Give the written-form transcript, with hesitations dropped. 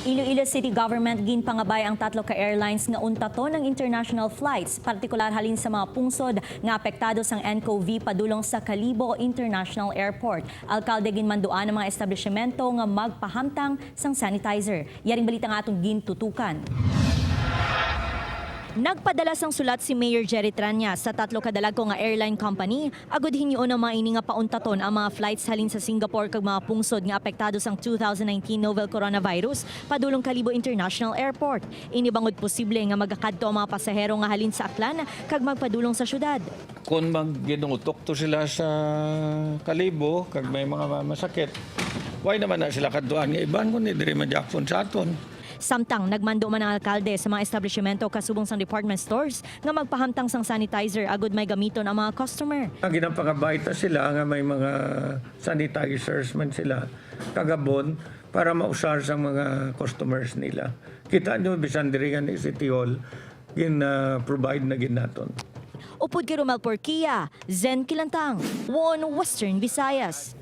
Iloilo City Government ginpangabay ang tatlo ka airlines nga untaton ng international flights, partikular halin sa mga pungsod nga apektado sang nCoV padulong sa Kalibo International Airport. Alkalde ginmanduan ang mga establishmento nga magpahamtang sang sanitizer. Yaring balita nga atong gintutukan. Nagpadala sang sulat si Mayor Jerry Treñas sa tatlo kadalagko nga airline company agud hingyoon ang mga ini nga pauntaton ang mga flights halin sa Singapore kag mga pungsod nga apektado sang 2019 novel coronavirus padulong Kalibo International Airport. Ini bangod posible nga magakadto ang mga pasahero nga halin sa Aklan kag magpadulong sa syudad. Kung magginutok to sila sa Kalibo, kag may mga masakit, why naman na sila kadtuan nga iban kun diri man gyapon sa aton? Samtang nagmando man ang alkalde sa mga establishmento kasubong sang department stores nga magpahamtang sang sanitizer agud may gamiton ang mga customer. Ang ginapangabay ta sila nga may mga sanitizers man sila kagabon para mausar sa mga customers nila. Kita nyo, bisan diri nga ni City Hall, gin-provide na gin naton. Upod kay Romel Porquia, Zen Kilantang, One Western Visayas.